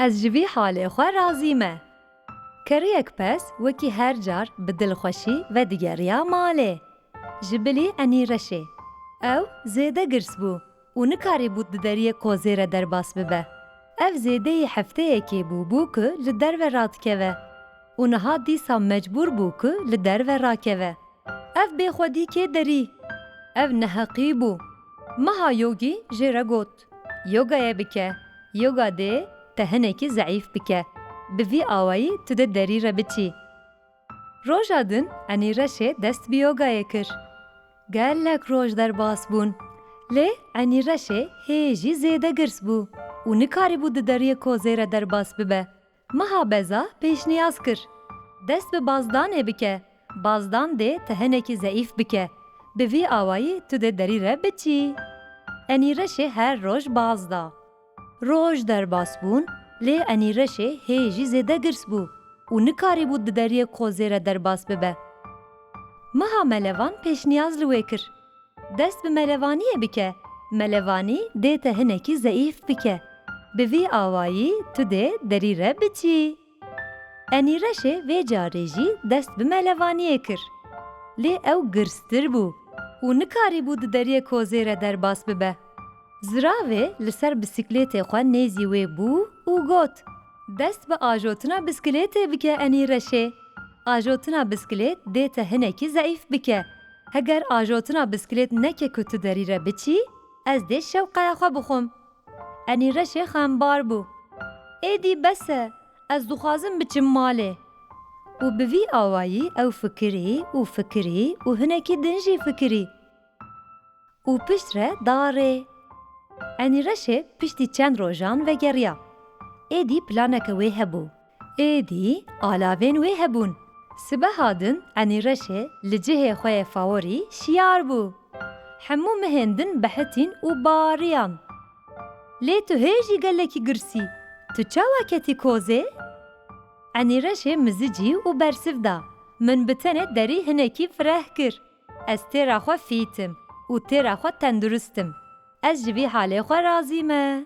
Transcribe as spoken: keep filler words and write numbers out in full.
Ez ji vî halê xwe razî me. Keriyek pez wekî her car bi dilxweşî vedigeriya malê. Ji bilî Enîreşê. Ew zêde girs bû û nikarîbû di deriyê kozê re derbas bibe. Ev zêdeyî hefteyekê bûbû ku li derve radikeve û niha dîsa mecbûr bû ku li derve rakeve. Ev bêxwedî kê derî. Ev neheqî bû. Meha Yogî jê re got, Yogaye bike. Yoga dê te hinekî zeîf bike. Bi vî awayî tu dê derî re biçî. Roja din Enîreşê dest bi yogayê kir. Gelek roj derbas bûn. Lê Enîreşê hê jî zêde girs bû û nikarîbû di deriyê kozê re derbas bibe. Meha Beza pêşniyaz kir, Dest bi bazdanê bike. Bazdan dê te hinekî zeîf bike. Bi vî awayî tu dê derî re biçî. Enîreşê her roj baz da. Roj derbas bûn, lê Enîreşê hê jî zêde girs bû û nikarîbû di deriyê kozê re derbas bibe. Meha Melevan pêşniyaz li wê kir, Dest bi melevaniyê bike. Melevanî dê te hinekî zeîf bike. Bi vî awayî tu dê derî re biçî. Enîreşê vê carê jî dest bi melevaniyê kir. Lê ew girstir bû û nikarîbû di deriyê kozê re derbas bibe. Ziravê li ser bisiklêtê xwe nêzî wê bû û got, Dest bi ajotina bisikilêtê bike Enîreşê. Ajotina bisikilêt dê te hinekî zeîf bike. Heger ajotina bisikilêt neke ku tu derî re biçî, ez dê şewqeya xwe bixwim. Enîreşê xembar bû. Êdî bes e, ez dixwazim biçim malê. Û bi vî awayî ew fikirî û fikirî û hinekî din jî fikirî. Û piştre da rê. Enîreşê piştî çend rojan vegeriya. Êdî planeke wê hebû. Êdî alavên wê hebûn. Sibeha din Enîreşê li cihê xwe yê faworî şiyar bû. Hemû mihên din behitîn û bariyan. Lê tu hê jî gelekî girsî. Tu çawa ketî kozê? Enîreşê mizicî û bersiv da. Min bi tenê derî hinekî fireh kir. Ez têra xwe fît im û têra xwe tendurist im. Ez ji vî halê xwe razî me.